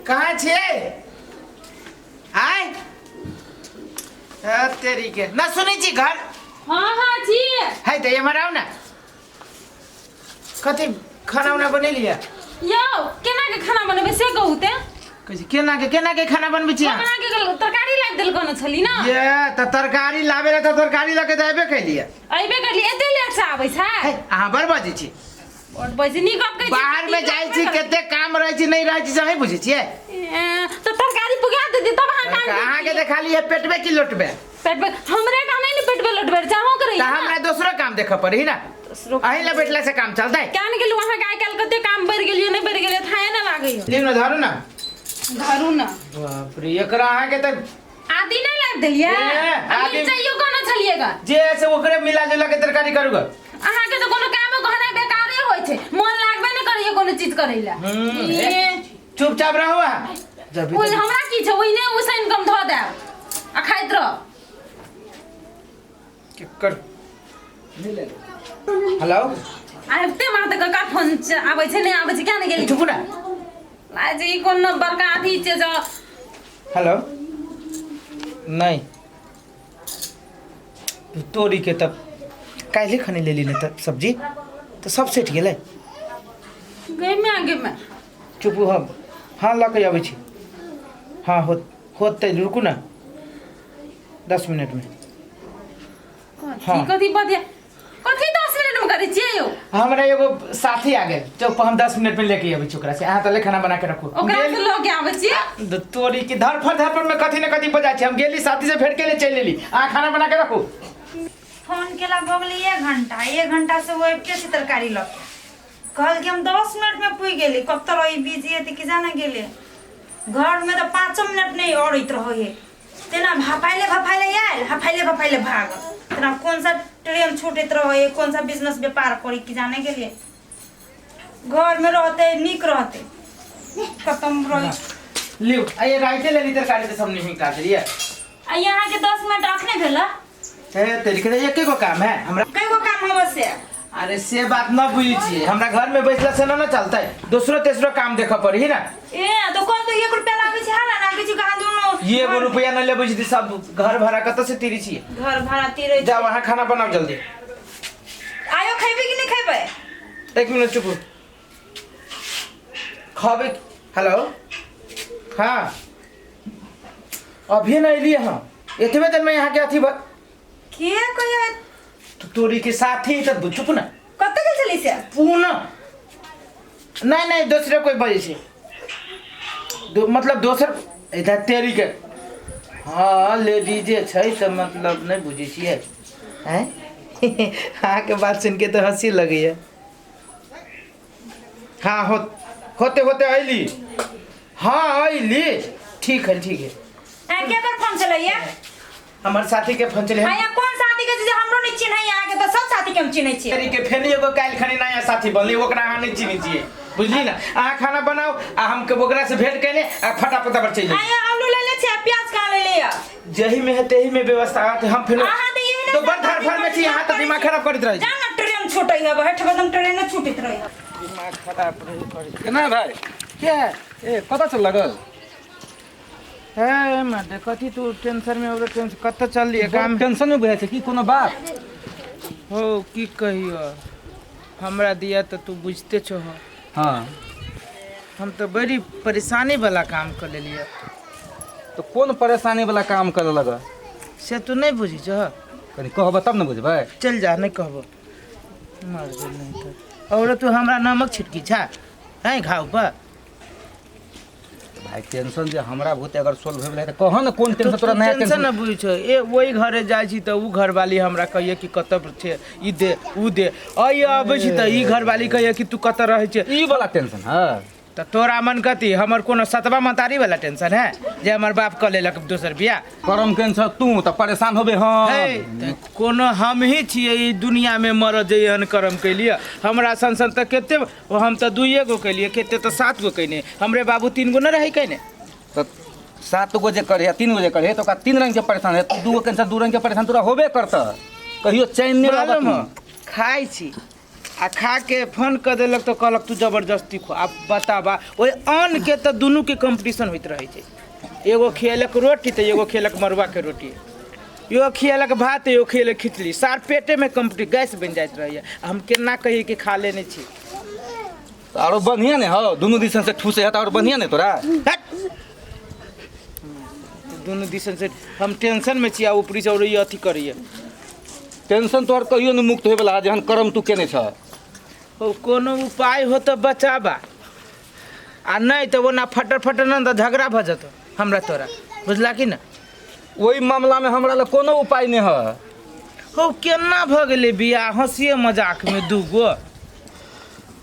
कहाँ छियै आय तेरी के ना सुनै छी घर हाँ हाँ छी है तऽ एम्हर आउ ने कथी खाना उना बनेलियै यौ केना के खाना बनेबै से कहू ते कहै छी केना के खाना बनबै छी अहाँ? हमरा के तरकारी लाबि देल कहने छली ना ये तऽ तरकारी लाबे ला तऽ तरकारी लऽ के तऽ अयबे कैलियै अयबे करली एते लेट से आबै छै है अहाँ बड़ बजै छी बड़ बजै नीक गप कहै छी बाहर में जाइ छी कते काम रहै छी नहि रहै छी से अहीं बुझै छियै ए, तऽ तरकारी पुगा देती तब अहाँ काम अहाँके तऽ खाली है पेटबे की लोटबे पेटबे हमरे का नहीं ने पेटबे लोटबे चाहो करै तऽ हमरा दोसरो काम देखऽ पड़ी ना दोसरो अहीं ला बैठला से काम चलतै क्या ने गेलू अहाँ के आइ काल्हि कते काम बढ़ि गेलियै नहि बढ़ि गेलियै थाहे ने लागैया लियौ ने धरू ना धरू ना बाप रे एकरा अहाँके तऽ आदि नहीं लाबि देलियै ए, आ आदि- मिरचाइयो कहने छलियै गा जे है से ओकरे मिला जुला के तरकारी करू ग अहाँके तऽ कोनो कामो घरे बेकारे होइ छै मन लागबे नहि करैया कोनो चीज करै लए हम्म, ए, चुपचाप रहू अहाँ जब ओहि हमरा की छै ओहिने उसैन कम धऽ देब आ खाइत रह केकर हेलो आबिते माँ तऽ कका फोन आबै छै नहि आबै छै किया नहि गेली चुप ना लागै छै ई कोनो बड़का अथी छै जे हेलो नहीं तोरी के तब काल्हि खने लेली ने तब सब्जी तऽ सब सठि गेलै गैमे गैमे चुप हम हाँ लऽ के अबै छी हाँ हो होतै रुकू ने 10 मिनटमे। कथी? हाँ। कथी बतिया कथी 10 मिनट में करै छियै यौ? हमरा एगो साथी आ गेल चौक पर, हम 10 मिनट में लेके अबै छी ओकरा से। अहाँ तले खाना बना के रखू। ओकरा से लऽ के आबै छियै? तोरी की धरफड़ धरफड़ में कथी ने कथी बजा छै। हम गेली, साथी से भेंट के लिए चलि एली। अहाँ खाना बना के रखू। फोन केला भऽ गेलै एक घंटा। एक घंटा से वो अबिते छै तरकारी लऽ के। कहल कि हम 10 मिनट में पुगि गेली। कब तक रही बिजी हेतै कि जाने गेलै। घरमे तऽ 5 मिनट नहि अड़ैत रहै है। तेना भफाइले भफाइले आयल, हफाइले भफाइले भागल। तेना कौन सा ट्रेन छूटैत रहै है, कौन सा बिजनेस व्यापार करी कि जाने गेलियै। घरमे रहतै नीक रहतै, खतम रहै। लिउ, आ ये राइते लेली तरकारी तऽ सब नहीं निकाल देलियै। आ यहाँके 10 मिनट अखने भेल? हे तेरी के एके गो काम है हमरा। कई गो काम हवे से? अरे से बात न बुझी छियै, हमरा घर में बैठला से न न चलतै, दोसरो तेसरो काम देखऽ पड़ी ना। ए तो कौन तो 1 रुपया लागे छै हाला ना किछु कहाँ दुनो। एगो रुपया न लेबै छी, सब घर भाड़ा कतऽ से तीरी छियै? घर भाड़ा तीरे। जाओ, अहाँ खाना बनाओ जल्दी। आयो, खेबै कि नहीं खेबै? एक मिनट चुप खबे। हेलो, हाँ, अभी न एलियै हम, एतबे देर में यहाँ के अथी के कहिया? तो तोरी के साथी तऽ चुप ना। कतऽ गेल छली से? पूना नहीं नहीं, दोसरे कोई बजै छै, मतलब दोसर इधर तेरी के। हाँ, लेडीजे छै तऽ मतलब नहि बुझै छियै। हैं, अहाँके बात सुनि के तऽ हँसी लगैया। हाँ, हो होते होते अयली। हाँ, अयली। ठीक है, ठीक है। आ के कर फोन चलैया? हमर साथी के फोन चले। आ यहाँ कौन साथी के छै जे हमरो नहीं चिन्है? अहाँके तऽ सब साथी के हम चिन्है छियै। तेरी के फेर एगो काल्हि खनी नया साथी बनली, ओकरा अहाँ नहि चिन्है छियै, बुझली ने? अहाँ खाना बनाउ आ हम के ओकरा से भेंट कैले आ फटाफट पर चलि आ जाउ। यहाँ आलू ले ले छियै, प्याज कहाँ ले ले? जही में है तेही में व्यवस्था आते हम फेर। अहाँ तऽ एहने तो बड़ धरफड़ में छी अहाँ, तऽ दिमाग खराब करैत रहै छी। जा ना, ट्रेन छूटै है, बैठ एकदम ट्रेन छूटैत रहै। दिमाग खराब रहै करै। केना भाइ? के? ए, कतऽ चल लगल? हे मर्दे, कथी तू टेंशन में हो? टेंशन कतऽ चललियै काम? टेंशन में बुझाइ छै की कोनो बात? हो, की कहियो, हमरा दिया तऽ तू बुझते छो। हम तऽ बड़ी परेशानी वाला काम कर लेलियै। तऽ कोन परेशानी वाला काम करे लग? से तू नहि बुझै छह। कनि कहबऽ तब ने बुझबै। चल जा, नहि कहबो, मर गेल। नहीं तऽ और तू हमरा नमक छिटकी छा हैं घाव पर? भाई, टेंशन जे हमरा भूत अगर सोल्व होय तऽ कह ने, कोन टेंशन तोरा नया? टेंशन टेंशन न बुझै छौ। ए, ओहि घरे जाइ छी तऽ उ घरवाली हमरा कहिए कि कतऽ छै, ई दे, उ दे। अइ अबै छी तऽ ई घरवाली कहिए कि तू कतऽ रहै छै। ई वाला टेंशन है? तऽ तोरा मन कथी, हमर कोनो सतबा महतारी वाला टेंशन है जे हमर बाप कऽ लेलक दोसर बियाह? करम केन छ तू तऽ परेशान होबे हम। हे, तऽ कोनो हम ही छियै ई दुनियामे मरद जे एहन करम केलियै? हमरा सन सन तऽ कते, हम तऽ दुइए गो केलियै, कते तऽ सात गो केने। हमरे बाबू तीन गो न रहै केने। तऽ सात गो जे करे, तीन गो जे करे, तऽ ओकरा तीन रंग के परेशान है। दू गो केन दू रंग के परेशान तोरा होबे करतऽ, कहियो चैन नहि रहबऽ। मालूम तू हो, खाइ छी आ खा के फोन कऽ देलक तऽ कहलक तू जबरदस्ती खो। आब बताबा, ओहि अन्नके तऽ दुनूके कम्पटिशन होइत रहै छै। एगो खिएलक रोटी तऽ एगो खिएलक मड़ुआके रोटी, एगो खिएलक भात, एगो खिएलक खिचड़ी। सार पेटेमे कम्पटी गैस बनि जाइत रहैए। हम केना कहियै कि खा लेने छी? तऽ आरो बढ़िआँ ने हौ, दुनू दिसन से ठूसे है तऽ आरो बढ़िआँ ने तोरा। हट! दुनू दिसन से हम टेंशनमे छी आ ऊपरी से और ई अथी करैए। टेंशन तोहर कहियो नहि मुक्त होइवला है, जेहन कर्म तू केने छह। हो, कोनो उपाय हो तऽ बचाबा, आ नहि तऽ ओना फटर फटर ने तऽ झगड़ा भऽ जेतौ हमरा तोरा, बुझला कि ने? ओहि मामलामे हमरा लग कोनो उपाय नहि है। हो, केना भऽ गेलै बियाह हँसिए मजाकमे दूगो?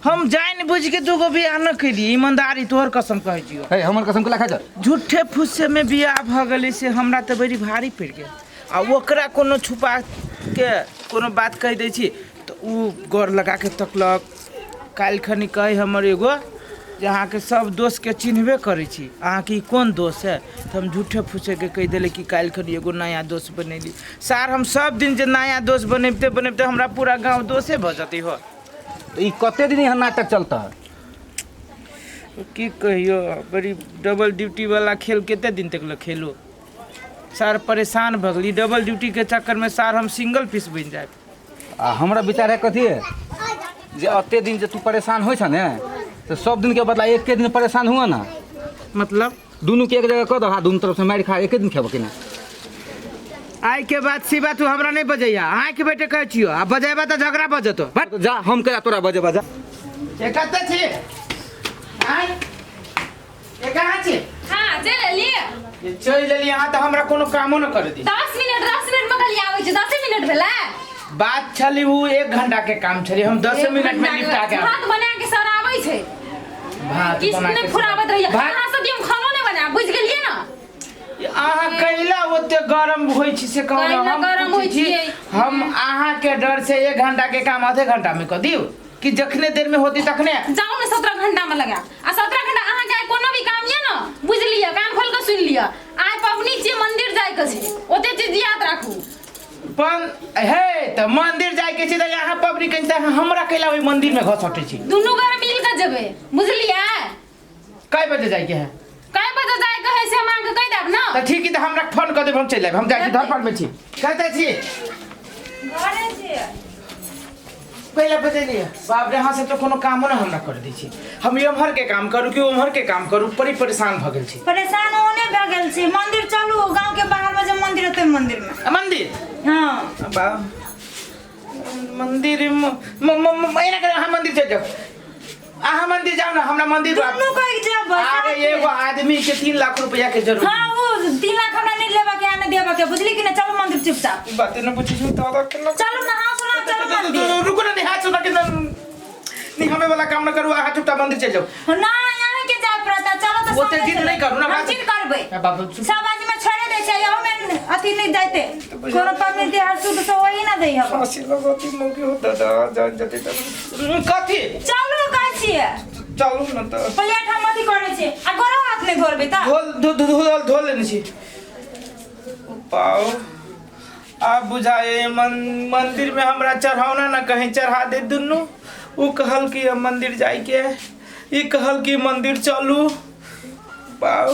हम जानि बुझि के दूगो बियाह न केलियै, ईमानदारी तोहर कसम कहै छियौ। हे, हमर कसम के खा जा। झूठे फूसेमे बियाह भऽ गेलै से हमरा तऽ बड़ी भारी पड़ि गेल। आ ओकरा कोनो छुपा के कोनो बात कहि दै छी तऽ ओ गौर लगा के तकलक। काल्हि खनी कहै हमर एगो जे अहाँके सब दोस्तके चिन्हबे करै छी, अहाँके ई कोन दोस्त है? तऽ हम झूठे फूसेके कहि देली कि काल्हि खनी एगो नया दोस्त बनेली। सार, हम सब दिन जे नया दोस्त बनेबते बनेबते हमरा पूरा गाँव दोसे भऽ जेतै। हो, तऽ ई कते दिन यहाँ नाटक चलता? की कहियो, बड़ी डबल ड्यूटी वाला खेल कते दिन तक ले खेलो सार? परेशान भऽ गेली डबल ड्यूटी के चक्कर में। सार, हम सिंगल पीस बनि जायब। आ हमरा विचार है कथी है जे अते दिन जे तू परेशान होइ छ ने, तऽ सब दिन के बदला एके दिन परेशान हुआ ना। मतलब? दुनू के एक जगह कऽ दह, दुनू तरफ से मारि खा, एके दिन खेबऽ कि ना? आइ के बाद शिवा तू हमरा नहीं बजैया, अहाँ के बेटे कहै छियो। आ बजेबा तऽ झगड़ा भऽ जेतो। बट जा, हम केला तोरा बजेबा, जा। ए, कतऽ छी? आँय, ए, कहाँ छी? हाँ, चलि एलियै। ये चलि एलियै अहाँ तऽ हमरा कोनो कामो न करे दी। 10 मिनट, 10 मिनट में खाली आबै छै। 10 मिनट भेलै? बात छली उ 1 घंटा के काम छली, हम 10 मिनट में निपटा के आबै। भात बना के सर आबै छै। भात किछु बना नहि के फुराबत रहैया। भात अहाँ सब हम खानो नहि बनायब, बुझि गेलियै ने? अहाँ कैला ओते गरम होइ छी से कहू ने। कैला हम गरम होइ पूछै छी, छियै? हम अहाँ के डर से 1 घंटा के काम आधे घंटा में कऽ दियौ कि जखने देर में होती तखने? जाउ ने, 17 घंटा में लगा आ 17 घंटा। अहाँके आइ कोनो भी काम यऽ ने, बुझि लिअ, कान खोल कऽ सुनि लिअ, आइ पबनी छियै, मंदिर जाय के छै, ओते चीज याद राखू। पण हे, तऽ मंदिर जाय के छै तऽ अहाँ पबनी कहीं तऽ हमरा कैला ओहि मंदिर में घसटै छी? दुनू घर मिल कऽ जेबै, बुझलियै? कै बजे जाय के है? कै बजे जाय के है से हम अहाँके कहि देब ने। तऽ ठीक है, तऽ हमरा फोन कऽ देब, हम चलि आयब। हम जाइ छी, धरफड़ में छी। कतऽ छी? घरे छियै। पहिले बजेलियै। बाप रे, अहाँ सब तऽ कोनो कामो ने हमरा कर दै छी। हम एम्हर के काम करू कि ओम्हर के काम करू? बड़ी परेशान भऽ गेल छी। परेशान ओने भए गेल छी। मंदिर चलू, गांव के बाहर में जे मंदिर होते, मंदिर में। आ, मंदिर? हाँ। बा मंदिर म- म- म- म- एना करू, अहाँ मंदिर चलि जाउ, अहाँ मंदिर जाउ ने, हमरा मंदिर दुनू कहि जाब। अरे, एगो आदमी के 3 लाख रुपया के जरूरत। हाँ, वो 3 लाख हमरा नहीं लेवा के, आने देवा के, बुझली कि ना? चलो मंदिर चुपचाप। बात न पूछी छी तो चलो, नहा सुना, चलो मंदिर। रुको ना, हाथ सुना के नहीं, हमें वाला काम न करू, अहाँ चुपचाप मंदिर चलि जाउ। ना, यहाँ के जाय पड़ता, चलो तो। ओते सामने जिद चलो। नहीं करू ना, हम बात- जिद करबै। ए बाबू, चुप। सब आदमी छोड़े दै छै, यहो में अथी नहीं जाते, कोनो पबनी तिहार शुद्ध से वही ना दै हम। फांसी लगती मौके हो दादा, जान जते तब कथी। चलू कहै छियै। चलू न तऽ। प्लेट हम अथी करै छियै आ गोरो हाथ नहीं धोलबै तऽ। धोल धो धो धोल धो लेने छी। पाओ, आब बुझाए मन, मंदिर में हमरा चढ़ावना न कहीं चढ़ा दे दुनू। उ कहल कि हम मंदिर जाय के, ई कहल कि मंदिर चलू। पाओ,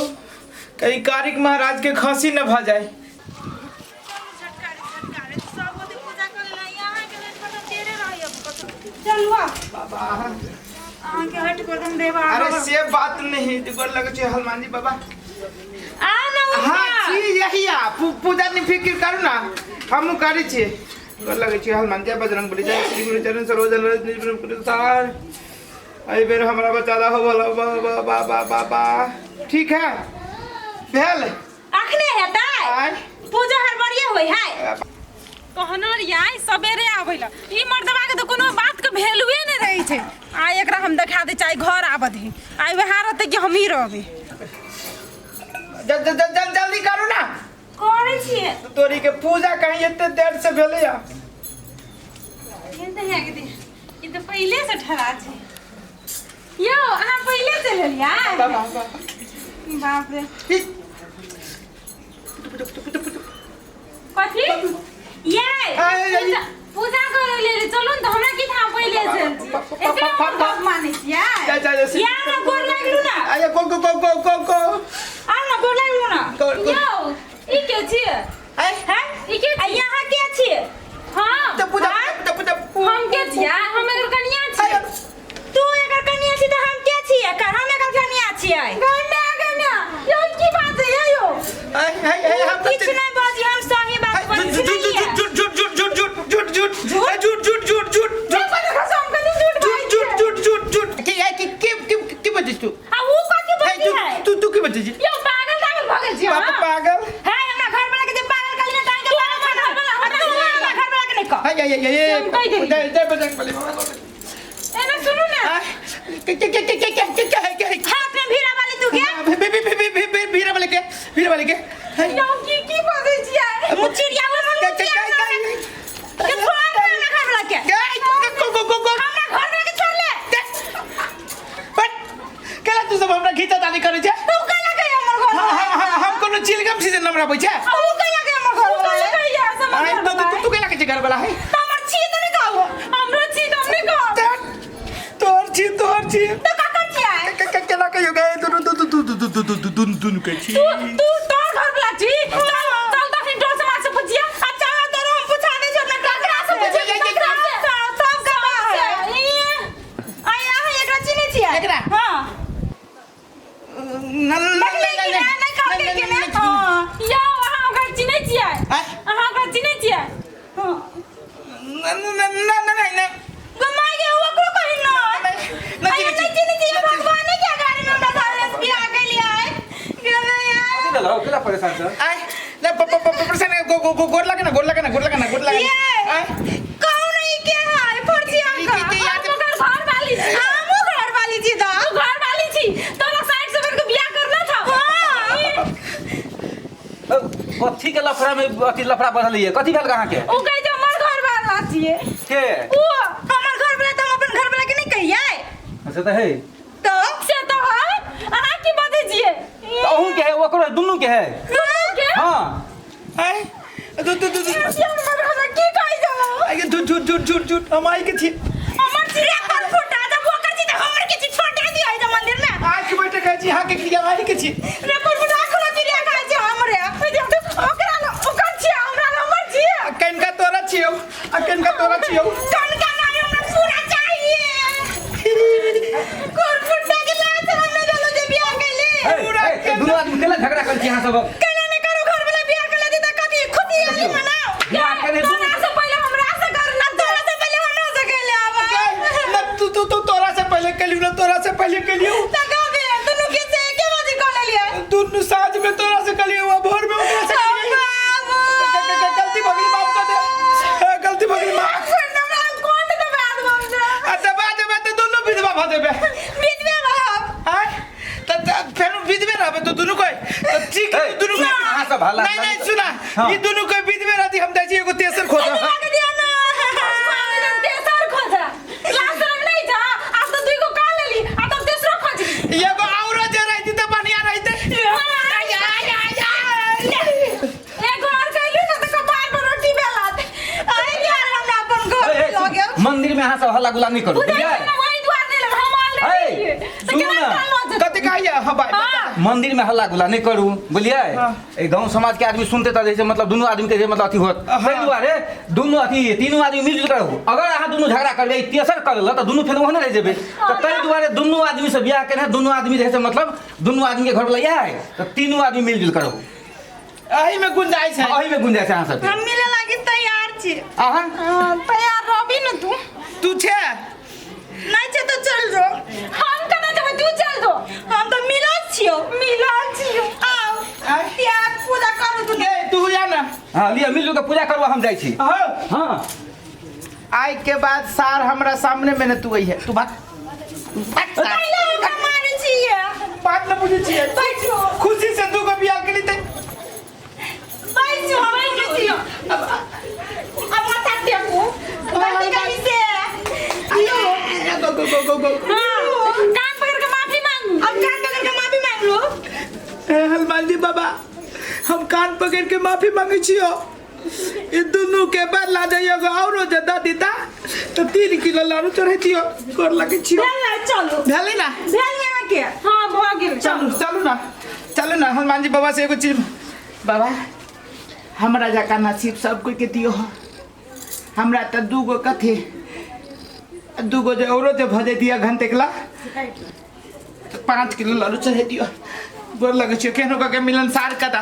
कहीं कारिक महाराज के खांसी न भऽ जाए। चलू आ। बाबा। अहाँके हट कदम देबा। अरे, से बात नहीं, गोर लगे छै हनुमान जी बाबा। आ ना। हाँ। ऊपर। छी यही आ पूजा नहीं फिक्र करू ना, हमहूँ करै छियै। गोर लगै छी हनुमान जय बजरंग बली, जय श्री गुरु चरण सरोज रज निज प्रेम प्रसाद। एहि बेर हमरा बचा हो बोला बाबा बाबा बाबा। ठीक है, भेल। अखने हेतै? आय। पूजा हड़बड़िए होइ है। कहनो रहियै सबेरे आबै लए, ई मर्दबा के तऽ कोनो बात के वैल्यूए नहि रहै छै। आइ एकरा हम देखा दै छियै, आइ घर आबऽ दही, आइ वएह रहतै कि हमही रहबै। जल जल जल जल्दी करू ना। करै छियै। तोरी के पूजा कहीं एते देर से भेलै या। ई तऽ है कि ई तऽ पहिले से ठड़ा छै। यौ, अहाँ पहिले चलि एलियै? बाबा। बाप रे। ई, कथी ये? आय, आय, आय। पूजा करे ले चलू न त हमरा की था पहिले से एकरा हम गप मानै छियै। जा जा जा। यार ना गोर लागलू ना। आया को को को को को को। आ ना गोर लागलू ना। को को। यौ ई के छियै? आय हैं? ई के आ यहाँ के छियै? हां त पूजा पूजा पूजा। हम के छियै? हम एकर कनिया छियै। तू एकर कनिया छी त हम के छियै? कर हम एकर कनिया छियै। गन्या गन्या यौ की बात है यौ? आय हाय हाय हम किछु नहि बाजी, हम सही बात बजै छी। झूठ झूठ झूठ झूठ झूठ झूठ झूठ झूठ झूठ झूठ झूठ झूठ झूठ झूठ झूठ झूठ झूठ झूठ की की की की की बजै तू? आ ऊ कथी बजै है? तू तू की बजै छी? यौ पागल तागल भऽ गेल छियै? पाप पागल है हमरा घर वाला के जे पागल कहली ने ताहि के पागल घर वाला, हमरा हमरा घर वाला के नहीं कह। हाय हाय हाय हम कहि देली। जय जय बजरंग बली। एना सुनू ने। के के के के के के के है के हाथ में भीड़ा वाली तू के भी भी भी भी भी भीड़ वाले के भीड़ वाले के यौ की की बजै छियै? मुचिरिया वो के के के के छोड़ दे हमरा घर वाला के। के को को को को हमरा घर वाला के छोड़ ले। बट केला तू सब हमरा खींचा ताली करै छै? तू केला के हमर घर हाँ हाँ हाँ हम कोनो चिलगम सीजन हमरा आबै छै। तू केला के हमर घर वाला? आइ तो तू तू केला के घर वाला है? त हमर छी त नहीं कहू। हमरो छी त हम नहीं कहब। तोहर छी तोहर छी। त ककर छियै? के के केला कहियो गए दुनु दुनु दुनु दुनु दुनु दुनु दुनु के छी। तू तू तोहर घर वाला छी। चल चल तखनी डोर समाज से पूछिया। अच्छा तोरो हम पूछा दे छी अपना ककरा से पूछिया? ककरा से? सब गवाह है। आइ अहाँ एकरा चिन्है छियै? एकरा? हां। न न देखले कि नहि? नहि कहलकै कि नहि? हां। यौ अहाँ ओकरा चिन्है छियै? आँय? अहाँ ओकरा चिन्है छियै? हां। न न न न न गमाइ गे ओकरो कहि न। न आइ चिन्है नहि चिन्है छियै? भगवाने के गाड़ी में हमरा सामने से बियाह केलियै गेलै। कथी भेलौ? केला परेशान छ? आइ ले प प प परेशान गो गो गो गोर लागे ना गोर लागे ना गोर लागे ना गोर लागे। ये आइ कौन है के है फर्जिया ई का? के हम ओकर घर वाली छी। हमहूँ घर वाली छी त। तू घर वाली छी तोरा साइड से करके बियाह करना था। हां। कथी के लफड़ा में अथी लफड़ा बढ़ल कथी भेल अहाँके? उ कहै छै हमर घर वाला छियै। के उ हमर घर वाला त हम अपन घर वाला के नहीं कहियै। अच्छा तऽ है तो से तो है। अहाँ की बजै छियै? तऽ अहूँ के है ओकरो है दुनू के है। दुनू के? हाँ। आइ दु दु दु दु हमर घर की कहै छौ? आइ झूठ झूठ झूठ झूठ झूठ हम आइ के छी। हमर चिड़िया पर फुटा जब ओकर छी त हमर के छी छोटा दियै जे मंदिर में। आँख बैठे कहै छी हाँ के क्रिया आइ के छी। रे पर फुटा खुला चिड़िया खाइ छै हमरे। ओकरा न ओकर छियै हमरा न हमर छियै। कनका तोरा छियौ आ कनका तोरा छियौ। कनका नहीं हमरा पूरा चाहिए। कोर फुटा के लाज हम नहीं देलो जे बियाह कैले। हे, दुनू आदमी केला झगड़ा करै छी अहाँ सब? केना नहीं करू घर वाला बियाह कैले त कथी खुशी आली मनाओ। बियाह केने दुनू तोरा से पहिले हमरा से करना। तोरा से पहले हमरा से कैले आवा। न तू तू तू तोरा से पहले कलियो न तोरा से पहले कलियो। त कबे दुनू के से एके बजे क लेलियै? दुनू साँझ में तोरा से कलियो आ भोर में ओकरा से कलियो। बाबू गलती भऽ गेल माफ कर दे। गलती भऽ गेल माफ। हमरा कोन दबा देबो हमरा? आ दबा देबै तऽ दुनू विधवा भऽ जेबै। विधवे रहब। आँय तऽ फेर विधवे रहबै तऽ दुनू कोइ तऽ ठीक है दुनू कोइ। अहाँ सब हल्ला नहीं नहीं सुना हाँ। ई दुनू कोइ विधवे रहती हम जाइ छी एगो तेसर खोजऽ। लग दिया ना। तेसर खोजा लास्ट रंग नहीं जा आज तो दुई को का लेली आ तब तेसरो खोजली। एगो औरो जे रहती तऽ बढ़िया रहते। एगो और कहलू ना त कपार पर रोटी बेलत। आइ यार हमरा अपन घर लऽ गेल। मंदिर में अहाँ सब हल्ला गुल्ला नहीं करू बुझाइ बुझलियै? छै ना वही द्वार नहीं लग हम ऑलरेडी हे, त सुनू केना ना। कान लऽ जेतै? कथी कहैया हाँ भाई। मंदिर में हल्ला गुल्ला नहीं करू बुझलियै? ए गांव समाज के आदमी सुनते तऽ जैसे मतलब दुनू आदमी के जे मतलब अथी होत। ताहि दुआरे दुनू अथी तीनू आदमी मिलजुल के रहू। अगर अहाँ दुनू झगड़ा करबै ई तेसर कर लेलक तऽ दुनू फेर ओहने रहि जेबै। तऽ ताहि दुआरे दुनू आदमी से बियाह केने दुनू आदमी रहै से मतलब दुनू आदमी के घर वाला इएह है तऽ तीनू आदमी मिलजुल के रहू। एही में गुंजाइश है। एही में गुंजाइश है अहाँ सबके। हम मिले लागी तैयार छी। अहाँ हां तैयार रहबी न तू। तू छे नहीं छे तो चल जो। हम केना जेबै? तू चल जो। हम तो मिलल छियो। मिलल छियो। आओ त्याग पूजा करू तू। ए तू जा ना। हाँ लिअ मिलजुल के पूजा करू हम जाइ छी। हाँ हाँ आइ के बाद सार हमरा सामने में न तू आई है तू भाग भाग सार। पहिले हमरा मारै छियै। बात न बुझै छियै। बैठो खुशी से दू गो बियाह केली तऽ बैठो हम बुझै छियो। अब माथा टेकू गलती करी से। गो गो गो गो गो। हां कान पकड़ के माफी मांगू। अब कान पकड़ के माफी मांग लो। हे हनुमान जी बाबा हम कान पकड़ के माफी मांगे छियो। ई दुनू के बदला जे एगो औरो जे दऽ दीता तऽ 3 किलो लाड़ू चढ़ैतियो। गोर लगै छियो। भेल ना, चलू। भेलै ना? भेल अहाँके? हाँ, भऽ गेल। चलू, चलू ना, चलू ना। हनुमान जी बाबा से एगो चीज, बाबा, हमरा जकाँ नसीब सब कोई के दियो। हमरा तऽ दूगो कथी, दूगो जे औरो जे भऽ जैतियै घंटेकला तऽ 5 किलो लाड़ू चढ़ै दियो। गोर लगै छियो, केहनो कऽ के मिलनसार कदा।